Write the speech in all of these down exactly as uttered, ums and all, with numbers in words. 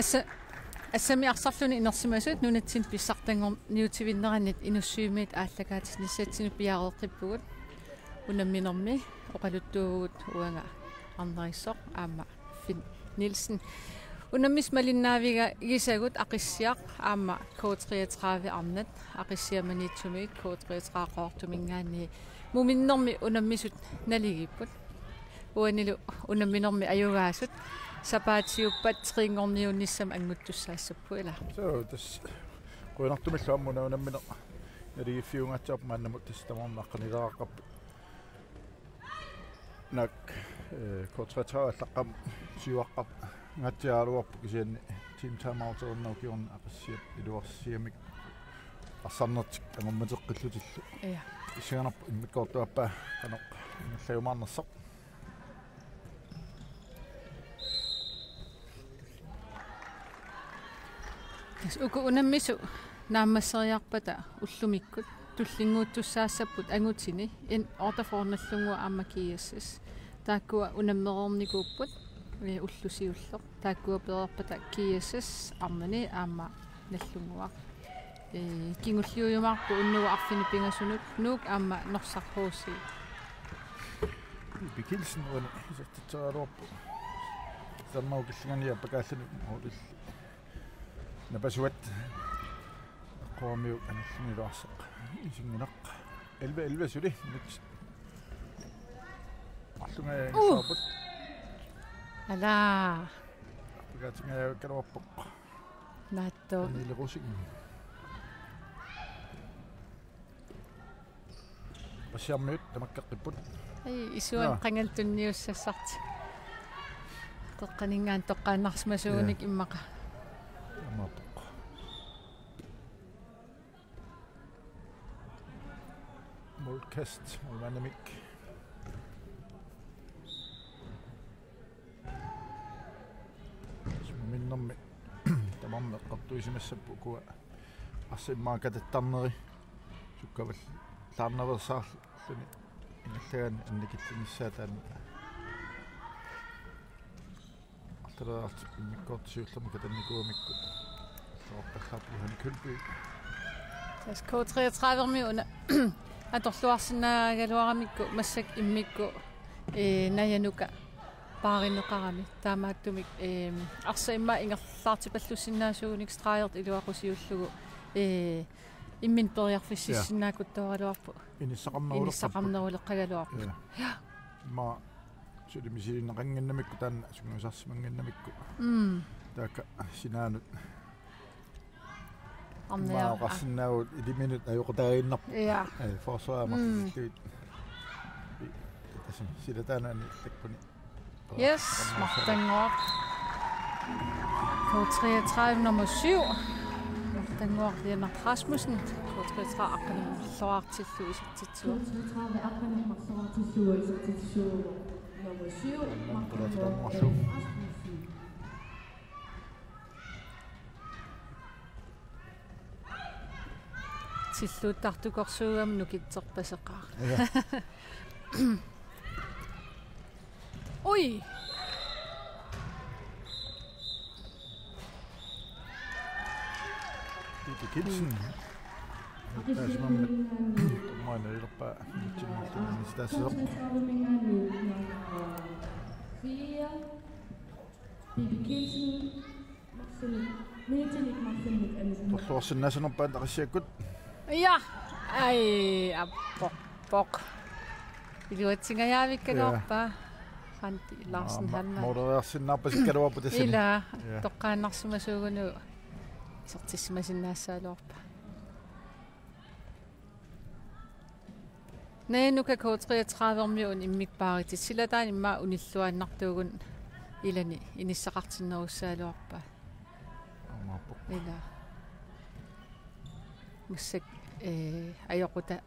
Assa-, assami arsarluni inersimasut nunatsinni pissartanngorniutivinneranit Inussivimmiit aallakaatitsinissatsinnut piareeqqippugut. Unamminermi oqaluttuuvugut uanga Arnerissoq aamma Finn Nielsen. Unammisut malinnaavigisagut Aqissiaq aamma K treogtredive arnat, Aqissiaq Maniitsumi K treogtredive Qaqortuminngaanniit. Muminnermi unammisut naligiipput. Uanilu unamminermi ajugaasut sapaatiuppat trinngorniunnissamut annguttussaassapput, ilaa. Suu, tassa qujanartumillu aamma una unammineq naligiiffiungaatsiarpoq, maannamut tassa tamarmik aqqanileqaqqapput. Naak, eh, K treogtredive allaqqamut siuaqqap- ngaatsiaraluarpoq, kisianni team timeout-ernerup kingorna Aqissiap iluarsiamik arsarnertik angummateqqillutillu. Ja. Issianerpoq immikkoortup aappaa qanoq ingerlajumaarnersoq. Tassa uku unammisut naammasseriarpata ullumikkut tullinnguuttussaassapput angutini, N otteogfyrre Nagdlunguaq aamma G S S. Taakkua unammereernikuupput, eh, ulloq siulleq. Taakkua pereerpata G S S arnani aamma Nagdlunguaq. Eh, kingulliujumaarput unnugu arfineq-pingasunut Nuuk aamma Norsaq H C. Ibi Kielsen uani isertitseriaraluarpoq. Tamanna killinganiappallaalluni målilli napasuat. Eqqormiuk anillunilu arsaq isinnginnaq. Elleve elleve suli minutsit marlunngajaapput. Alaa. Arpagaatinngajaarakkaluarpoq. Naattoq. Pernille Rosing. Aqissiarmiut tamakkeqqipput. Ai, isuani. Naa. Qangali tunniussassartik. Qeqqaninngaanniit toqqaannarsimasuugunik. Ja. Immaqa. Imaappoq. Målkast, målmandimik. Muminnermi tamarmik eqqartuisimassapput ukua arsaq immaqa katattarneri. Sukkavallaarnaveersaarluni ingerlagaanni annikillinissaa taanna. Artalaartip immikkoortut siullermik katannikuugamikku. Soorpallaarpoq Johan Kølby. Tassa K treogtredive-mi una atorluarsinnaagaluaramikku massakkut immikkut, eh, Naja Nuka paarineqarami. Taamaattumik, eh, arsaq immaqa ingerlaartipallussinnaasuugunik stregert iluaqusiullugu, eh, imminut periarfissiissinnaakuttoraluarpoq. Inissaqarneruleqqapput. Inissaqarneruleqqagaluarpoq. Ja. Ja. Immaqa suli misilinneqannginnamikku taanna sungiusarsimannginnamikku. Mm. Taakku sinaanut. Arniaq. Immaqa oqarsinnaavugut iliminut ajoqutaaginnarpoq. Ja. Eh, forsvaret. Mm. Marluk. Tassa sila taanna anillakkunik. Yes, Martannguaq. K treogtredive nummer syv. Martannguaq Lennert Rasmussen. K treogtredive aqqaneq-marloraartillugu isertitsivoq. K treogtredive aqqaneq-marloraartillugu isertitsivoq. Nummer syv, Martannguaq Lennert Rasmussen. Tilluuttartukorsuugami nukittorpaseqaaq. Ja. Ui! Ibi Kielsen. Taasumami. Tumaana ilerpaa. Timmarluminnitaasoq. Fire. Ibi Kielsen. Torluarsinnaasanerpaat Aqissiakkut. Ja, ai, apporpoq. Iluatsingajavikkaluarpa. Ja. Randi Larsen. Aamma Hanna. Måleriarsinnaarpasikkaluarpoq tassani. Ila, ja, toqqaannarsimasuuguni isertissimasinnaassagaluarpa. Naja Nuka K treogtredive-miut immikkut paaritit, sila taanna immaqa unilluinnartuugunik ilani inissaqartinnerussagaluarpaa. Aammaappoq. Ila. Massakkut, eh, ajoquta-,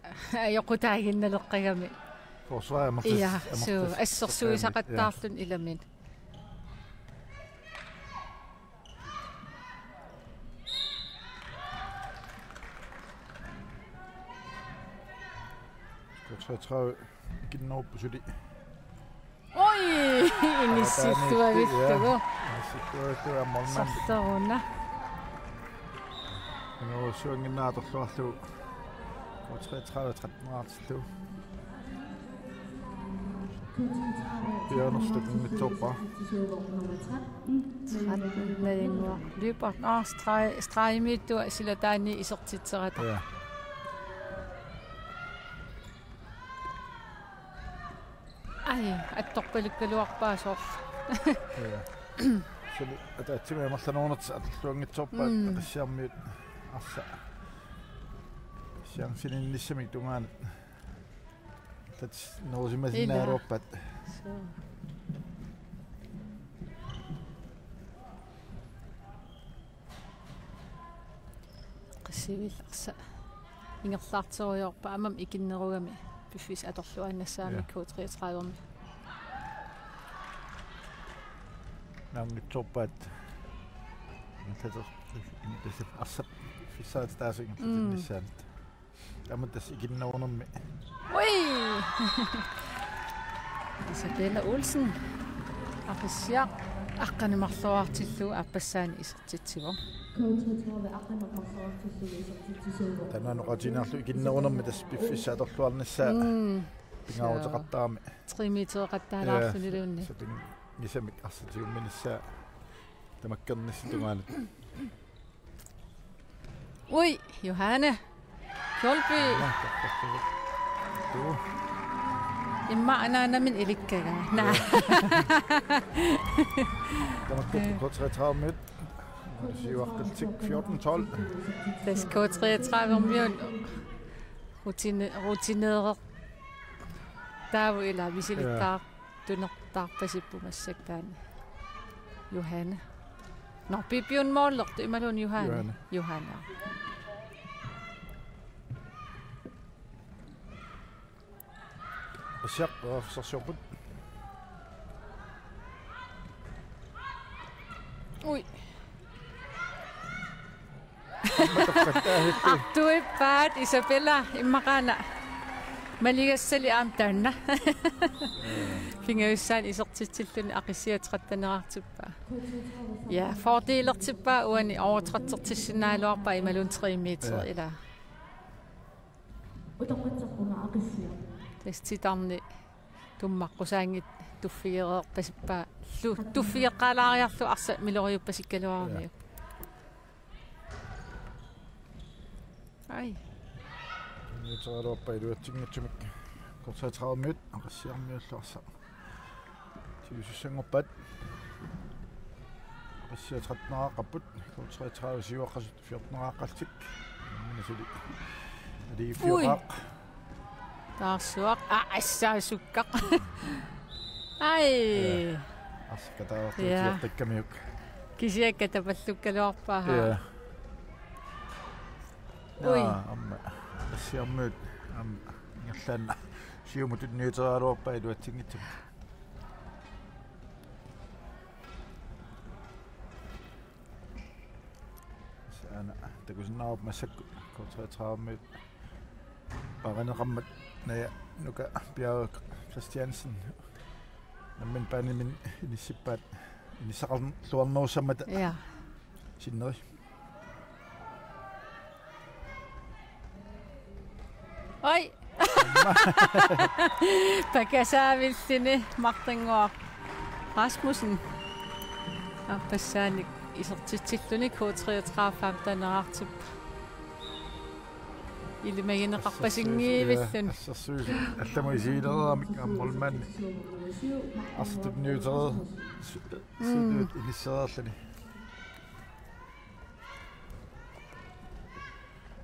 ajoqutaaginnaleqqagami. Forsvaret amerlas-, ja, amerlas-, suu, assersuisaqattaarluni, ja, ilaminut. K treogtredive ikinneruppoq suli. Oj! Inissilluavillugu. Inissilluavillugu aamma målmand. Sorleruna. Inuussuanginnaartorluarlugu. K treogtredive tretten artillugu. Bjørn Støtten mit to par. tretten Najanguaq. Løber. Nå, streg, stregimiittua silataani isertitserata. Ja. Ai, attorpalukkaluarpaa soorlu. Ja. Suli ataatsimik amerlanerunartoq atorluanngitsoorpaat. Mm. Aqissiarmiut arsaq. Chanceninnissami tungaanut. Tat nerusimasinnaagaluarpaat. Suu. Qassit arsaq ingerlaarterujoorpaa aamma ikinnerugami piffissaq atorluaannassaammi. Ja. K treogtredive-mi. Naammattoorpaat. Ingerlater-, ingerlater-, arsaq piffissaatitaasut ingerlatinnissaanut. Mm. Aamma tassa ikinnerunarmi. Ui! Isabella Olsen. Aqissiaq aqqaneq-marluartillugu aappassaanik isertitsivoq. Taanna oqaatigiinnarlugu ikinnerunarmi tassa piffissaq atorluarnissaa. Mm. Pingaaruteqartarami. Tre metereqattaalaarluniluunniit. Ja. Sapinngisamik arsaq tigumminissaa. Tamakkernissaa tungaanut. Ui, Johanne. Kjolby. Tuu. Immaqa anaanamik ilikkagaa. Naa. Tamakku K treogtredive-miut. Siuaqqillutik fjorten tolv. Tassa K treogtredive-miut. Rutine-, rutineertaavoq ilaa misilittaar-, ja, tunertarpasippoq massakkut taanna. Johanne. Nå, Pipiun målertu imaluunniit Johanne. Johanne. Johanne. Aqissiaq, aqissiaq. Ui. Artuippaat Isabella immaqaana. Maligassali aamma taanna. Pingajussaannik isertitsilluni Aqissiaq tretten-eraartippaa. Ja, fordelertippaa uani overtræddertissinnaagaluarpaa imaluunniit tre meter. Ja. Ilaa. Tassa titarneq tummaqqusaanngitsoq tuffigereerpasippaa. Lu-, tuffigeqqaalaariarlugu arsaq miloriuppasikkaluaramiuk. Ja. Ai. Tunniuteriaraluarpaa iluatsinngitsumik. K treogtredive-miut, Aqissiarmiullu arsaq tigusussanngorpaat. Aqissiaq tretten-eraaqqapput, K treogtredive siuaqqasut fjorten-eraaqqallutik. Minnesota. Adi. Ui. Fjorten. Taarsuaq. Aa, assaasukka. Ai. Ja. Arsaq kataavartuutigeqqakkamiuk. Kisianni katapallukkaluarpaa. Ja. Ui. Naa, aamma. Aqissiarmiut. Aamma. Ingerlaannaq. Siumut tunniuteriaraluarpaa iluatsinngitsumik. Aana takusinnaavarput massakkut K treogtredive-miut paarineqarmat Naja Nuka Bjerre Christiansen nammineq baanimi inissippaat inissaqarluarnerussammata. Ja. Sinneri. Oj. Pakasaavilluni Martannguaq Rasmussen. Aappassaanik isertitsilluni K treogtredive femten-eraartippoq. Ilimagineqarpasinngivilluni. Assersuisut allamut isigilereeramik aamma målmandi. Arsaq tunniutereersoq. Mm. Siuliut inissereerluni.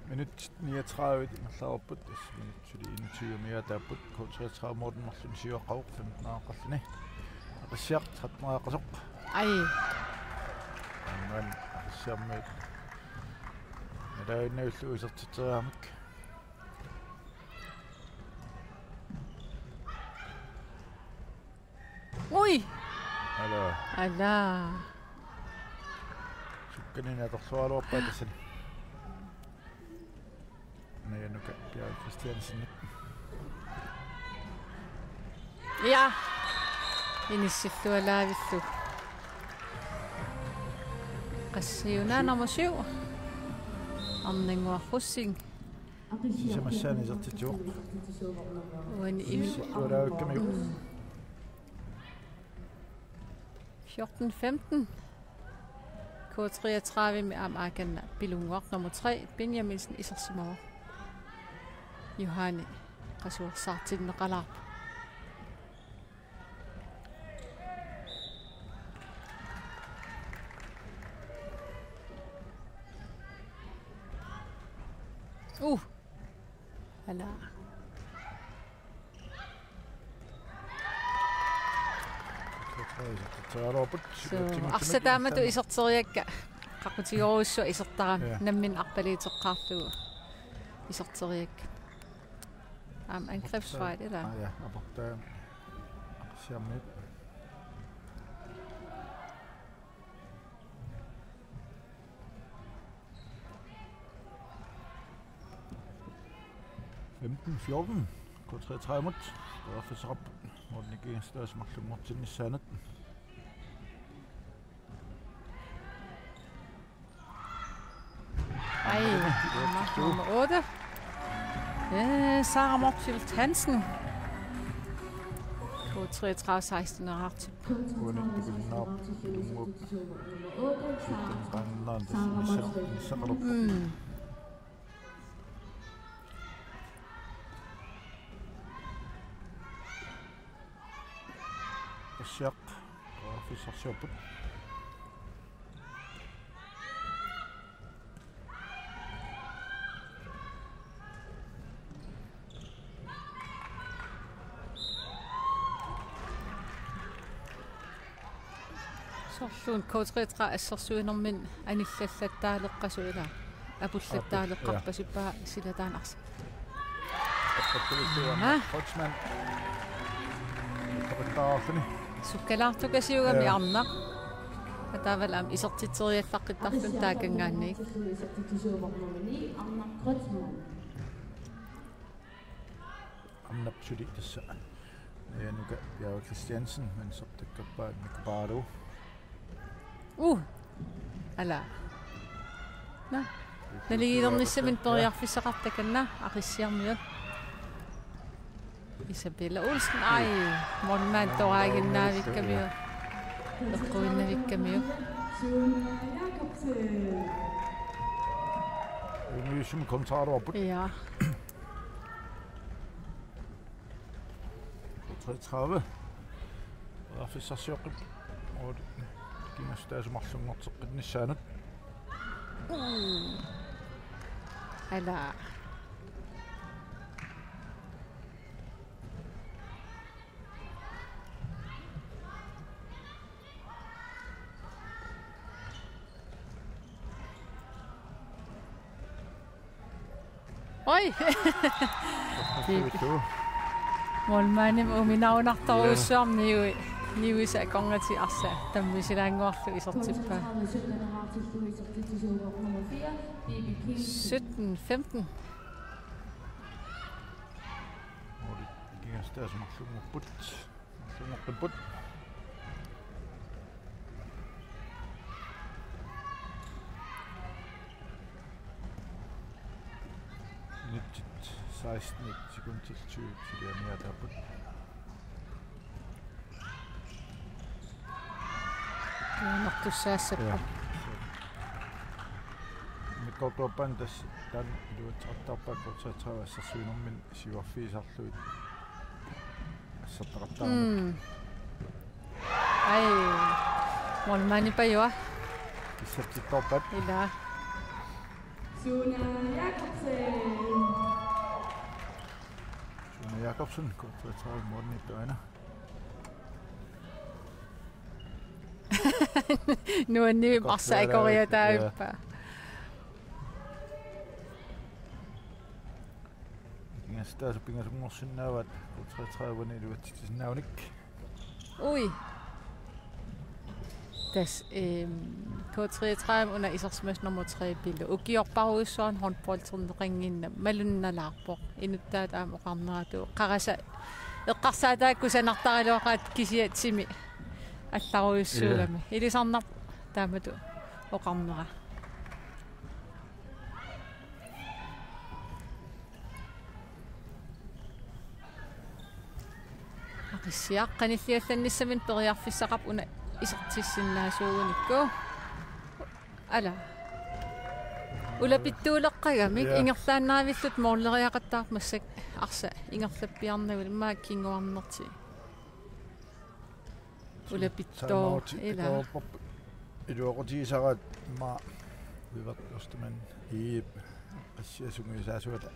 Minut niogtredive ingerlareerput, tassa minut suli enogtyve-miaataapput, K treogtredive målmandillu siuaqqavoq femten-eraaqqalluni. Aqissiaq tretten-eraaqqasoq. Ai. Aamma Aqissiarmiut. Nalaaginnarlugu isertitseriaramik. Ui! Ala. Ala. Sukkaninni atorluaraluarpaa tassani. Naja Nuka Bjerre Christiansen. Ja. Inissillualaavillu. Qassiuna nummer syv. Arnannguaq Rosing. Sisamassaani isertitsivoq. Uani imi. Inissillualaavikkamiuk. Fjorten femten. K treogtredive-mi aamma aakanna Pilunnguaq nummer tre, Benjaminsen isersimavoq. Johanne qasuersaartinneqalaarpoq. Uh. Ala. Suu, arsaq taamatut iserteriakka qaqutigerujussuaq isertarami. Ja. Nammineq arpaliuteqqaarlugu iserteriakka. Aamma angrebsfejl, ilaa? Ah, ja, aportaa. Arsiarmiut. Femten fjorten. K treogtredive-mut. Periarfissaqarput målini kingusitaasut marlunngortinnissaannut. Ej, nummer otte. Øh, Sara Motzfeldt Hansen. K treogtredive seksten er ret. Uani takusinnaavarput Pilunnguup sytten qannan tassa nissaq-, nissaqalerpoq. Mm. Qassiaq, periarfissarsiorput. Soorluuna K treogtredive assersuinerminni anillallattaaleqqasut, ilaa, apullattaaleqqarpasippaat, ja, sila taanna arsaq. Aha. Kreutzmann. Kreutzmann. Sukkalaartukasiugami, ja, arnaq. Ataavalu aamma isertitseriallaqqittarluni taakanngaanniit. Arnaq suli tassa. Nuka Bjerre Christiansen, men så det kan bare, det kan bare du. Uh. Ala. Nå. Naligiilernissaminnik periarfissaqartoq takanna Aqissiarmiut. Isabella Olsen. Ai, målmand toraaginnaavikkamiuk. Eqquinnaavikkamiuk. Umiusum kommentarer op. Ja. K treogtredive. Periarfissarsioqqipput. Målini kingusitaasut marlunngorteqqinnissaannut. Mm. Ala. Oj! Målmandimut uminaunartorujussuarmik niui, niuisa akornati arsaq tammisilaannguarlugu isertippaa. Sytten femten. Målit kingusitaasut marlunngorput. Sunneqqipput. Minutsit seksten sekundit tyve sulianiaataapput. Tuunertussaassapput. Ja. Mikkortuappan tassa taanna iluatseqattaarpaa K treogtredive assersuinerminni siuarfigisarlugit assertaqattaarneq. Mm. Ai, målmandip ajua. Isertittoorpat. Ilaa. Suna Jakobsen. Suna Jakobsen, K treogtredive målmandip aana. Nuannivimmik arsaq akoriataavippoq. Kingusitaasut pingasunngorsinnaavaat K treogtredive-ni iluatsitsisinnaagunik. Ui. Tassa, ehm, K treogtredive una isersimasoq nummer tre Pilu. Ukiorparujussuarni håndbolderneqannginnama malunnalaarpoq. Inuttaat aamma oqarneratut qarasaq eqqarsaataat kusanartaraluaqaat kisianni timi allarujussuugami. Ja. Ilisarnarpoq taamatut oqarnera. Aqissiaq qanilliallannissaminut periarfissaqarpoq una isertissinnaasuugunikku. Ala. Ulapittuuleqqagamik. Ja. Ingerlaannavillutik måleriaqattaarput massakkut arsaq ingerlappiarnagu immaqa kinguarnertik. Ulapittooq, timeout ila. Iluaqutigisaraat immaqa Vivert Ostermann Egedep assiasungiusaasuata.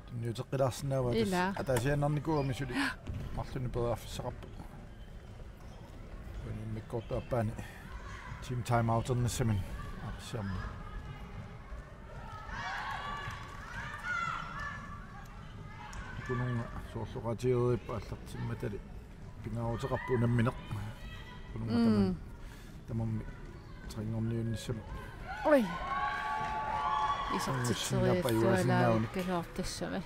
Tunniuteqqilaarsinnaavaa tassa. Ila. Ataasiaannarnikuugami suli marlunnik periarfissaqarpoq. Uani immikkoortup aappaani team timeouternissaminut Aqissiarmi. Kununnga soorlu oqaatigereerippoq aallartimmatali pingaaruteqarpoq unammineq. Kununnga. Mm. Tamanna, tamarmik trinngorniunnissamut. Oj. Isertitseriallualaarikkaluartoq tassami.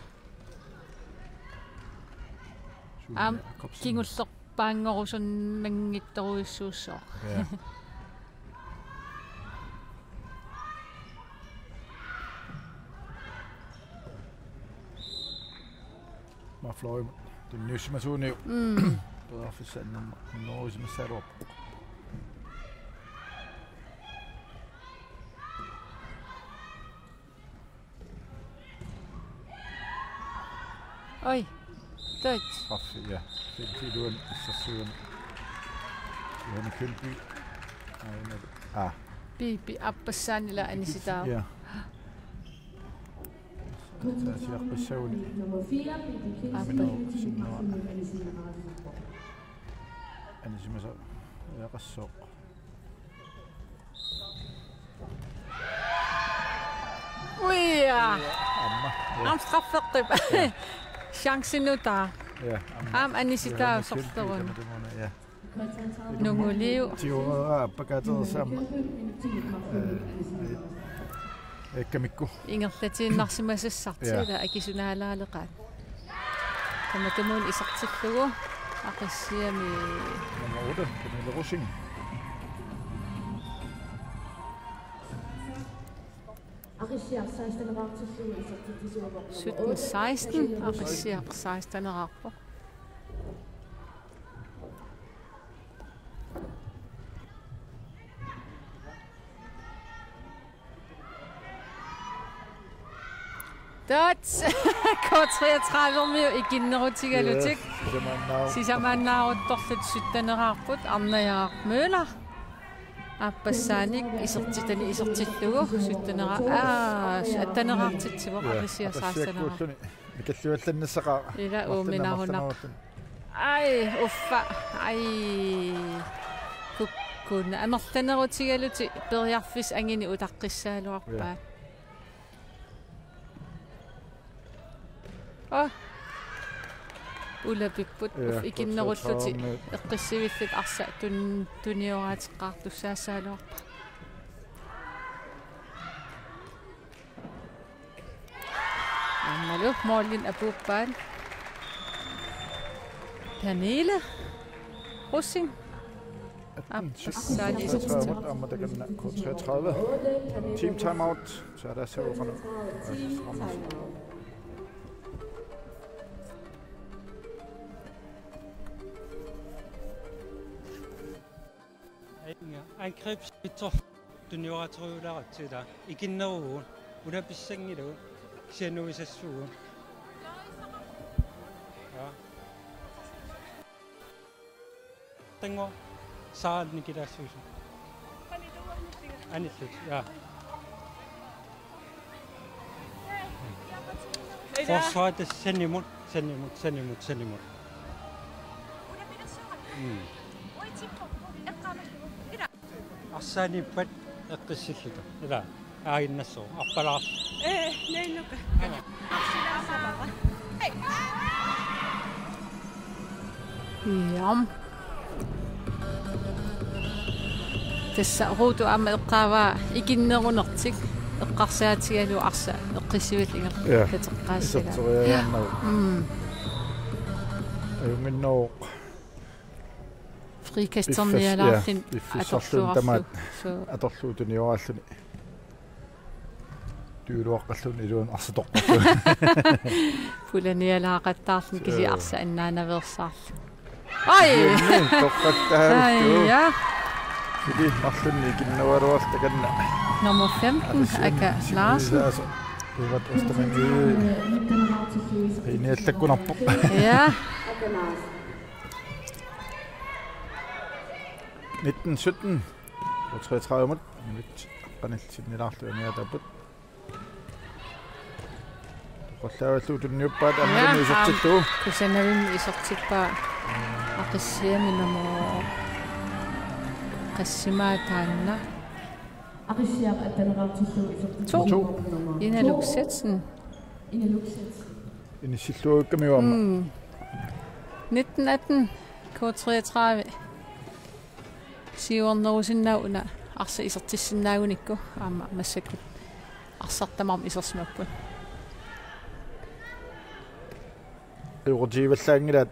Aamma Jakobsen. Kingullerpaanngorusuttorujussuussooq. Ja. Aamma Florimut tunniussimasuuniuk. Mm. Periarfissaannarmat noorisimassagaluarpoq. Oj. Touch. Straffe, ja. Feltip iluani assersuigami. Johanne Kølby. Aana. Ah. Pipi aappassaanila anisitaa. Ja. Taasiaqqissaguni. Aappa. Minut sinnera. Anisimasoq. Ujaqassooq. Uia. Aamma. Ja. Aamma straffeqqippoq. Ja. Chancen nutaa. Ja, aamma. Aamma anisitaa. Johanne Kølby sorlerunik. Tamatumuuna, ja. Nunguliu. Tiuraa pakaaterissaamma. Eh, eh, ekkamikku. Ingerlatiinnarsimasassartik. Ja. Ila akisunaalaaleqaat. Tamatumuuna isertillugu Aqissiami. Nummer otte, Pernille Rosing. Aqissiaq seksten-eraartillugu isertitsisuuvoq. Sytten seksten, Aqissiaq seksten-eraarpoq. Touch. K treogtredive-miut ikinnerutigalutik. Yes, sisamaannaa-, sisamaannaaruttorlutik sytten-eraarput, Arnajaaq Møller. Aappassaanik isertitani isertillugu sytten-era-, aa, atten-eraartitsivoq. Ja, Aqissiaq seksten-era. Aqissiakkuulluni mikalluallannissaqaaq. Ila uuminaarunaq. Aj, uffa. Aj. Kukkuuna. Amerlanerutigalutik periarfissat angineq utaqqissagaluarpaat. Ja. Aa. Ulapipput. Ja, uf, ikinnerullutik. K treogtredive-miut. Eqqissivillutik arsaq tun-, tunioraateqqaartussaassagaluarpaat. Aammalu målinik apuuppaat. Pernille Rosing. Aappassaanik isertitseqarpoq. Aamma takanna K treogtredive. Team timeout. Så er der så under. Angrebsspidser. Tunioraaterujuulaaratsigit ikinneruvugut, ulapissanngilagut, kisianni nuisassuugut. Ja. Tannguaq, Sara Nikilaassuusoq. Anillutik, ja. Forsvarip sanimut, sanimut, sanimut, sanimut. Mm. Arsaaniippat eqqissilluta. Ila, aaginnassaaq. Arpalaarsi. Ee, nainnuka. Jam. Tassa Ruutu aamma eqqaavaa ikinnerunertik eqqarsaatigalugu arsaq eqqissivillugu ingerlateqqaassagaa. Ja. Iserteriaannarpoq. Mm. Ajunngitsoq. Frikasternialaarluni piffissarluni atorluarlugu tamaat. Suu. Atorlugu tuniorarluni. Tuuluaqqalluni iluan arsaq toqqarlugu. Pulanialaaqattaarluni kisi. Suu. Arsaq annaanaveersaarlugu. Ai! Toqqattaarlugu. Aja. Suli marlunnik ikinnerugaluarlugu takanna. Nummer femten, Aka Larsen. Ivat Ostermann. Iniallakkunarpoq. Ja. Nitten sytten. K treogtredive-mut. Minut qanillit sinnilaarlugit aniataapput. Toqqallavillugu tunniuppaat. Ja, aamma isertittugu. Kusanavimmi isertippaa. Aqissiami nummer qassimaa taanna. Aqissiaq atteneqartillugu isertittugu. To. To. Ina Luksetsen. Ina Luksetsen. Inissilluakkami uanga. Mm. Nitten atten, K treogtredive. Siuarnerusinnaavoq una arsaq isertissinnaagunikku aamma massakkut arsaq tamarmi isersimapput. Ajoqutigivallaanngilaat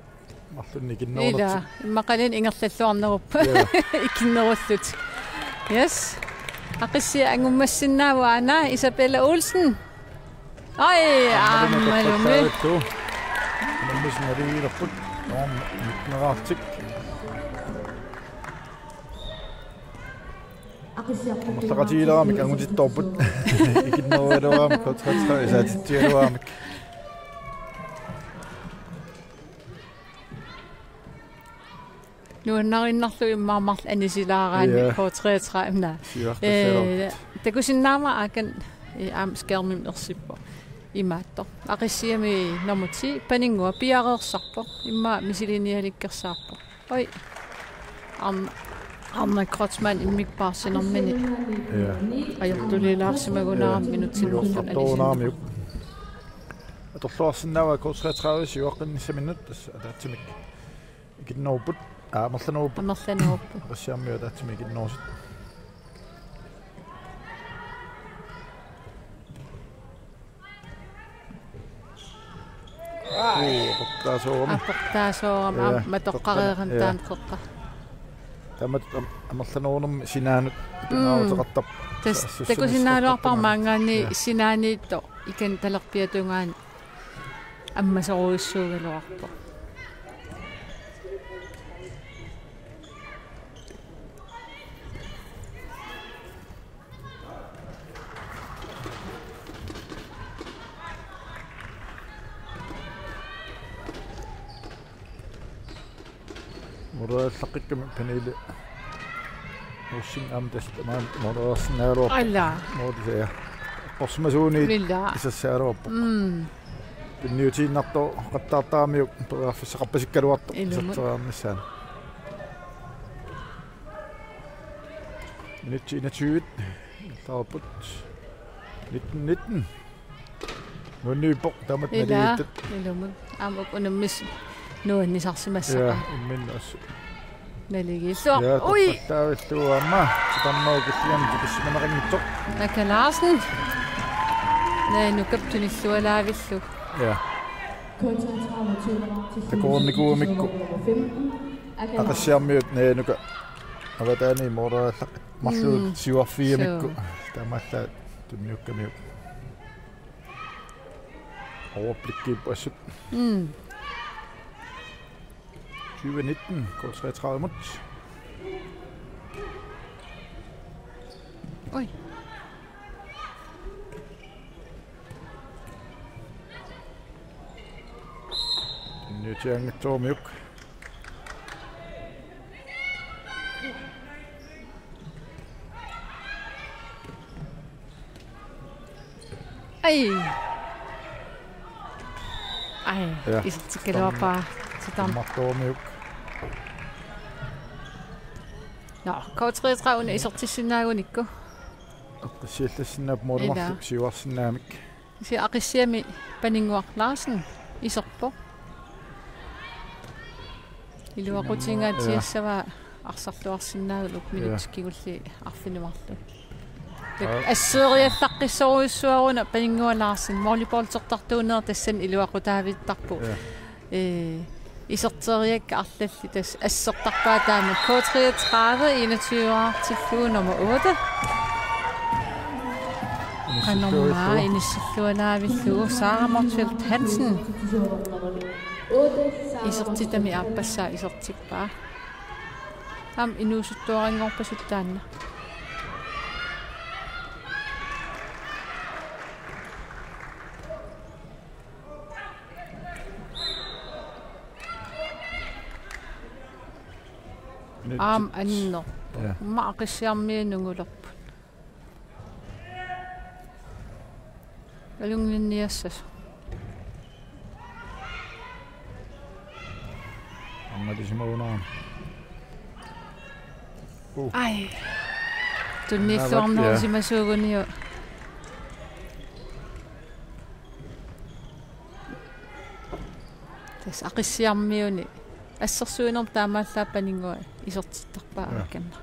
marlunnik ikinnerunartik. Ila, immaqaluunniit ingerlalluarnerupput. Ja. Ikinnerullutik. Yes. Aqissiaq angummassinnaavoq aana Isabella Olsen. Ai, aammalumi. Aammalumi toqqattaarlugu. Unammisut naligiilerput. Aamma mitneraartik. Amerlaqatigiileramik angutittoorput. Ikinnerugaluaramik, K treogtredive isaatitsigaluaramik. Nuannariinnarlugu immaqa marluk anisilaaraanni. Ja. K treogtredive-naa. Siuartassaluarput. Ee, takusinnaavat Akan, ee, aamma skærmimi ersippoq. Imaattoq. Aqissiami nummer ti, Paninnguaq piareersarpoq. Immaqa misiliinialikkersaarpoq. Oj. Arn-, Arne Kreutzmann immikkoortinnermini. Ja. Ajortulilaarsimagunarami minutsinut anisimagunarami. Atorluarsinnaavaa K treogtredive siuaqqinnissaminnut tassa ataatsimik. Ikinnerupput, aa, amerlanerupput. Amerlanerupput. Aqissiarmiut ataatsimik ikinnerusut. Uu, aportaasoorami. Aportaasoorami, ja, aamma toqqareerami, ja, taanna qeqqa. Taamatut am-, amerlanerunermi sinaanut. Mm. Pingaaruteqartarpoq. Tas-, sa-, takusinnaaluarpara maanngaanniit, ja, sinaaniittoq ikan talerpiata tungaanut ammasorujussuugaluarpoq. Moorerallaqqikkami Pernille Rosing aamma tassa tamaani moorersinnaagaluarpoq. Alla. Moorisa, ja. Qorsimasuuniit. Ila. Isassagaluarpoq. Mm. Tunniutiinnartoqattaartaramiuk periarfissaqarpasikkaluartoq. Ilumut. Iserteriarnissaanut. Minutsit enogtyve. Taarput. Nitten nitten. Nuanniippoq taamatut. Ila, naligiittut. Ilumut. Aamma uku unammisut nuannisarsimassapput. Ja, imminut assut. Naligiilluarpoq. Ja, ui. Toqqattaavillugu aamma. Titarnerup killinganni tikissimaneqanngitsoq. Aka Larsen. Naanukap tunillualaavillugu. Ja. Takornikuugamikku. Aqissiarmiut Naanuka avataani moorerallaq marluk, mm, siuarfigigamikku. Suu. Taamaallaat tunniukkamiuk. Overblikkiippoq assut. Mm. Tyve nitten, K treogtredive-mut. Oj. Tunniutianngitsoormiuk. Ai. Ai, ja, isertikkaluarpara. Titarn. Martoormiuk. Nå, K treogtredive una isertissinnaagunikku. Aqissiallassinnaappoq moorermut. Ila. Siuarsinnaamik. Kisianni Aqissiami Paninnguaq Larsen iserpoq. Iluaqutiginngisassavaa arsarluarsinnaagunik, ja, minutsit kingulliit arfineq-marluk. Aa. Asseeriallaqqissorujussuaruna Paninnguaq Larsen, volleyballtertartuunera tassani iluaqutaavittarpoq. Ja. Ee, Iserteriakka arlallit tassa assertarpaat taama K treogtredive enogtyve-artillugu nummer otte. Qanormaa inissilluanaavillugu Sara Motzfeldt Hansen. Isertitami aappassaa isertippaa. Aamma inuusuttuaranngorpasut taanna. Aamma annerpoq. Ja. Aamma Aqissiarmiut nungulerput. Alunnginniassasoq. Aamma tisimagunaa. Uh. Ai. Tunniilluarnerusimasuuguniuk. Tassa Aqissiarmiuni. Assersuinermi taamaallaat Paninnguaq isertittarpaa. Ja. Aakkanna.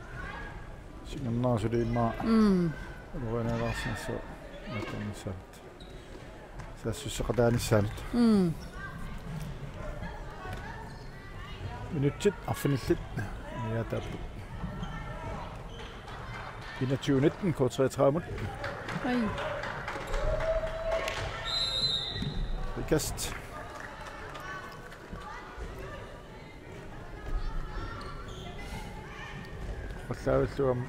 Singernaasuli immaqa. Mm. Uruanaalaarsinnassaq. Aattornissaanut. Saassusseqataanissaanut. Mm. Minutsit arfinillit. Amigaataapput. Enogtyve nitten, K treogtredive-mut. Oj. Frikast. Qallaavilluam.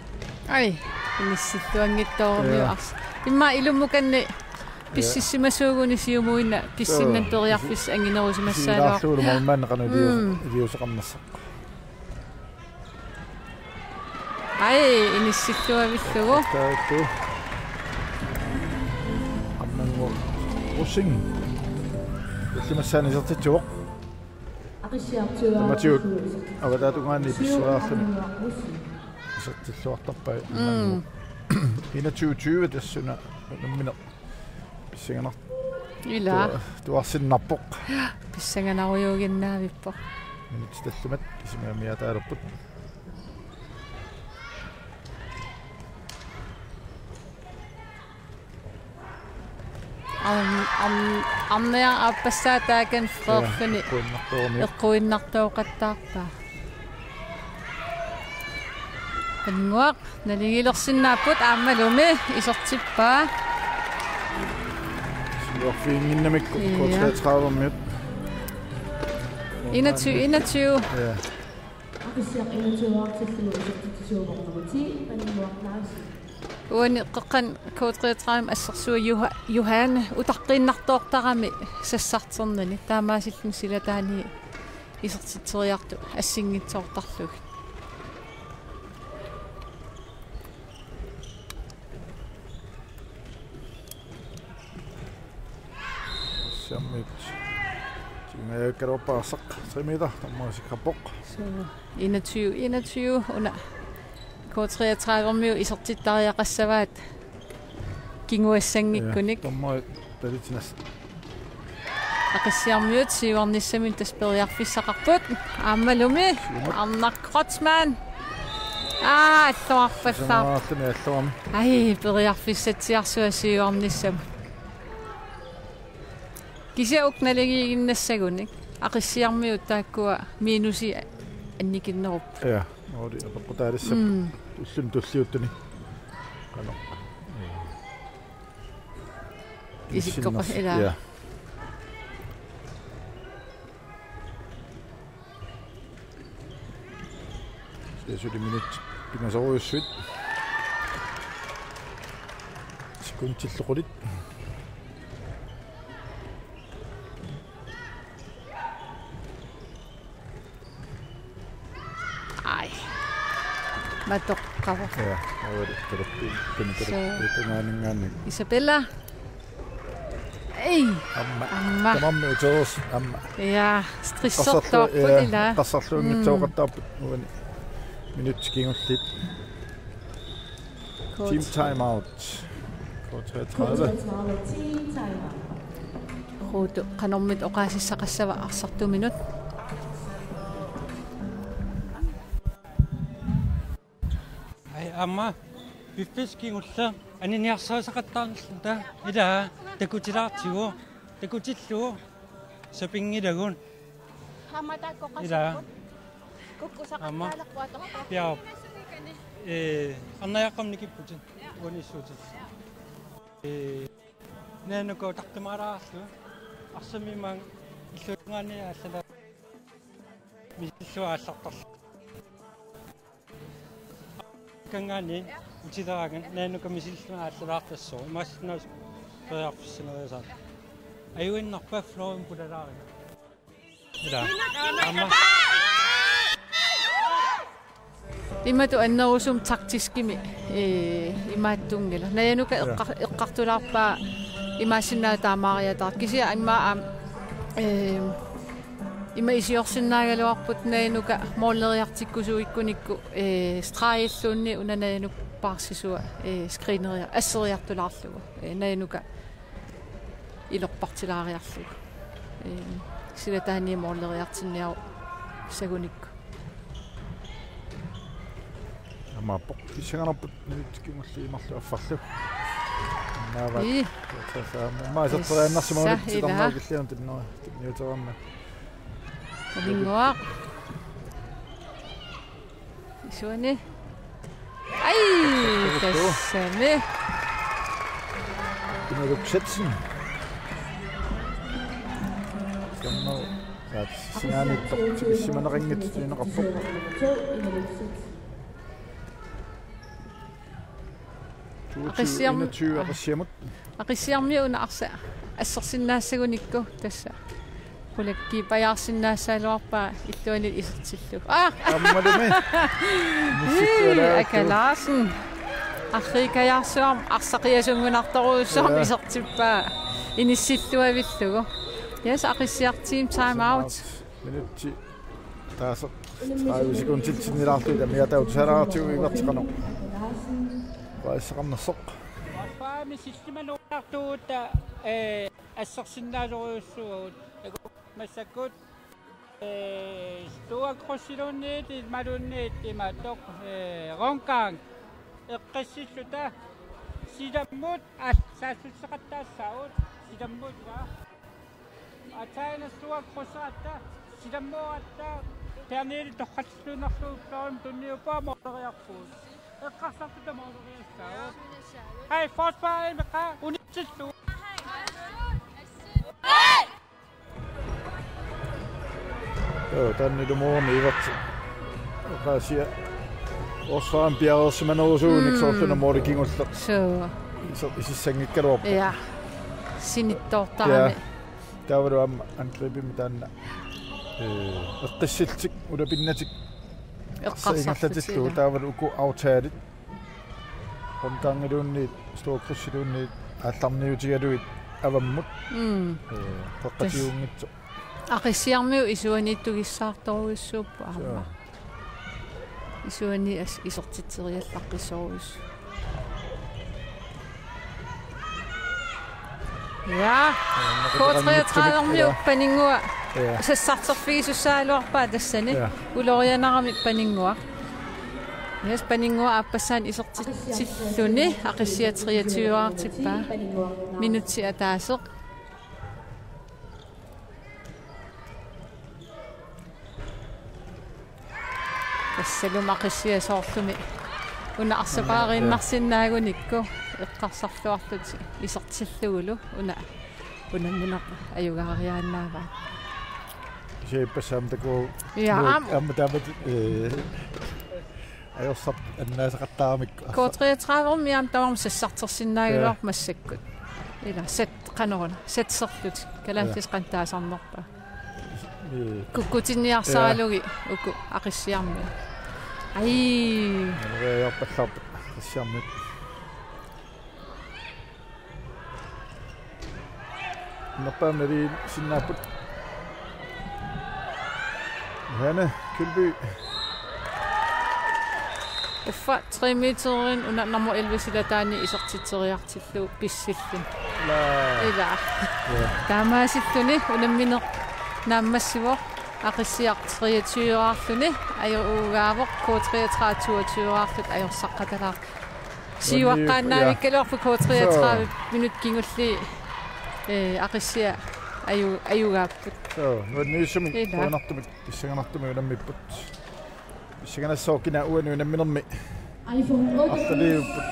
Ai, inissilluanngitsooramiuk. Ja. Ars-. Immaqa ilummukanni pississimasuuguni siumuinnaq pissinnani periarfissaq anginerusimassagaluarpoq. Isigilaarlugu maanna qanoq iliu-, mm, iliuuseqarnersoq. Ai, inissilluavillugu. Taakku. Ammannguaq Rosing. Illimassaani isertitsivoq. Tamatigut avataatungaani pisseriarluni isertilluartarpai. Mm. Enogtyve tyve tassuuna unammineq pissanganar-. Ila. Tu-, tuarsinnarpoq. Pissanganarujuuginnaavippoq. Minutsit tallimat kisimi amigaataalerput. Am-, am-, amniaq aappassaa taakani Frederiksen. Ja, eqquinnartoorami. Eqquinnartooqattaarpaa. Paninnguaq naligiilersinnaapput aammalumi isertippaa. Siuarfiginnginnamikku. Ja. K treogtredive-miut. Enogtyve enogtyve. Ja. Aqissiaq enogtyve-artillugu isertitsisuuvoq nummer ti, Paninnguaq Larsen. Uani qeqqani K treogtredive-mi assersuut Juha-, Juhani utaqqiinnartoortarami sassarternani, taamaasilluni silataani isertitseriartut assinngitsoortarlugit. Siammiit. Tingajakkaluarpaassaq tre meter, tammaasikkappoq. Så, enogtyve enogtyve under K treogtredive-miut isertittariaqassavaat kinguassanngikkunik. Ja, tammaat talitsinas. Aqissiarmiut siuarnissamik tassa periarfissaqarput. Aammalumi. Siumut. Arnar Kreutzmann. Aa, alluarpallaarpoq. Siumut, alluarmi. Ai, periarfissatsiarsuaq siuarnissamut. Kisianni uku naligiiginnassagunik. Aqissiarmiut taakkua minusi annikinnerupput. Ja, oli apeqqutaalissapput. Mm. Ulluni tulliuttuni. Qanoq. Isikkoqas ilaa. Ja. Suli minut pingasorujussuit. Sekundillu qulit. Ai. Matoqqavoq. Ja, aamma tulappi, pini tulappi, so, tungaaninngaanniit. Isabella. Ei. Aamma. Aamma. Tamarmik uterus, aamma. Ja, stressertarput, ja, ilaa. Qassarluunngitsoortarput, mm, uani. Minutsit kingulliit. Team timeout. K treogtredive. Ruutu, qanormita oqaasissaqassava arsartuminut? Ai, aamma piffissaq kingulleq aniniarsarisaqattaarnilluta, ilaa, takutilaartigu, takutillugu sapinngilagut. Aamma taakku qasiput. Ilaa. Kukkusaqattaaleqquatoq. Jaa. Ee, arnajaqqamik nikipputit. Unissuutit. Ee, Naanuka utaqqimaalaarlugu. Arsamik maanga illuatungaani aallala. Misillunga aallartarlugu. Kangaani utileraangat Naanuka misillunga aallalaartassaaq. Imaassinnaavoq periarfissineriasaat. Ajuinnarpaa Florian pulalaariga. Ilaa. Aamma. Imatut annerusumik taktiskimik, ee, imaattunngilaq. Naanuka eqqar-, eqqartulaarpaa imaassinnaavoq taamaariataartoq. Kisianni aamma aam-, ee, ima iliorsinnaagaluarput Naanuka måleriartikkusuikkunikku, ee, stregilluunniit una Naanuk paarsisua, ee, screeneria-, asseriartulaarlugu. Ee, Naanuka ilorpartilaariarlugu. Ee, silataani måleriartinniarusagunikku. Amaappoq pissanganarpoq minutsit kingulliit marluk affarlu. Naava. Ii. Tassa, aamma iserteriaannarsimaguni. Tassa, ilaa. Titarnaa killian tinnua, tinniuteramma. Paninnguaq. Isuani. Ai, tassami. Pinaluksetsen. Sanno, saat singaanittoq, tikissimaneqanngitsoq tunineqarpoq. Aqissiarm-, toogtyve enogtyve Aqissiamut. Aqissiarmiut una arsaq assersinnaassagunikku tassa. Qulakkiippajaarsinnaassagaluarpaa illuanut isertillugu. Aa! Aammalumi. Ii, misissualaartoq. Aka Larsen. Arriikkajaarsuarmik arsaqiasunngunartorujussuarmik. Jaa. Isertippaa. Inissilluavillugu. Yes, Aqissiaq team time out. Minutsit ataaseq tredive sekundit sinnilaarlugu, taava amigaataagut tusarnaartigu ivertiqarneq. Paasisaqarnersoq. Paami sillimanuartuutta, ee, assersinnaasorujussuugut. Taku massakkut, ee, Store Krydsiluunniit, imaluunniit imaattoq, ee, rundgang. Eqqissilluta silammut, aa, saassusseqattaassaagut, silammut, ja. Ataanassuaq krydserata, silammooratta, Pernille torratsilluinnarlugu Florian tunniuppaa måleriarpugut. Eqqarsartuta måleriassaagut. Hej, forsvarimi qaa unitsillugu. Joo, taanna ilumoorami iverti. Oqaasia. Forsvarimi piareersimanerusuunik. Mm. Soorluna måli kingulleq. Suu. Iso-, isissanngikkaluarpoq. Ja. Sinittoortarami. Ja. Taavalu aamma angribimi taanna, ee, eqqissillutik, ulapinnatik. Eqqarsarlutik, ingerlatillugu, ja. Taavalu uku aftalit. Rundgangiluunniit, Store Krydsiluunniit, aallarniutigalugit avammut. Mm. Ee, qeqqatigunngitsoq. Aqissiarmiut isuaniittugissaartorujussuupput aamma. Joo. Isuani as-, isertitseriallaqqissorujussuuvoq. Ja. K treogtredive-miut Paninnguaq. Ja. Sassarterfigisussaagaluarpaa tassani. Ja. Ulorianaramik Paninnguaq. Yes, Paninnguaq aappassaani isertitsilluni Aqissiaq treogtyve-artippaa. Minutsit ataaseq. Tassalumi Aqissiaq soorlumi una arsaqaariinnarsinnaagunikku eqqarsarluarlutik isertillugulu una unammineq ajugaariaannaavaat. Kisianni ippassaq aamma takuuk. Ja, nuuk aam- aamma taamatut, ee, ajorsartut annaasaqattaaramikku. K treogtredive-mi aamma tamarmik sassartersinnaagaluarput. Ja. Massakkut. Ila sat qanoruna, satserlutik. Kalaallisut qanoq taasarnerpaat. Ee. Kukkutinniarsaralugit, ja, uku Aqissiarmiut. Ai. Naleriarpallaarput Aqissiarmiut. Nerpaamik naligiinnarsinnaapput. Johanne Kølby. Uffa tre meterinik una nummer elleve silataani isertitseriartillugu pissilluni. Ilaa. Ilaa. Ja. Taamaasilluni unammineq naammassivoq, Aqissiaq treogtyve-arluni ajoruugaavoq, K treogtredive toogtyve-arlutik ajorsaqqatalaarput. Siuaqqaannaavikkaluarput K treogtredive. Soo. Minut kingulliit, ee, Aqissiaq aju-, ajugaapput. Suu, nuanniissumik. Ila. Qujanartumik pissanganartumik unammipput. Pissanganassaaq kina uani unamminermi arlaliupput.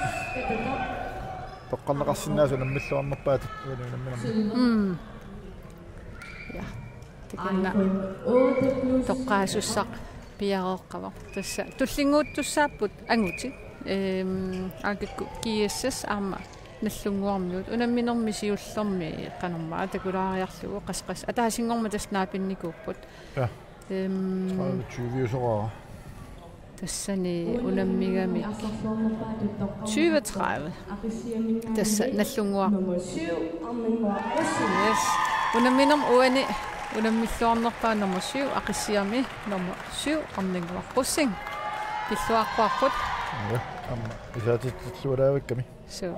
Toqqarneqarsinnaasut unammilluarnerpaat uani unamminermi. Mm. Ja. Takanna toqqaasussaq piareeqqavoq. Tassa tullinnguuttussaapput angutit. Ehm, aakikkut G S S aamma Nallunnguarmiut unamminermi siullermi qanormaa takulaariarlugu qas qas ataasinngormat tassa naapinnikuupput. Ja. Ehm, tredive tyve-usoraara. Tassani unammigami tyve tredive. Tassa Nallunnguaq. Yes. Unamminermi uani unammilluarnerpaaq nummer syv, Aqissiami nummer syv, Arnannguaq Rosing. Pilluaqquarput. Ja, aamma isaatitsilluaraavikkami. Suu.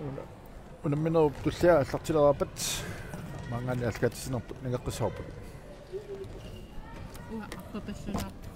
Una-, unamminerup tullia aallartileraappat maanngaanniit aallakaatitsinerput nangeqqissavarput. Uanga arpapallunaarpoq.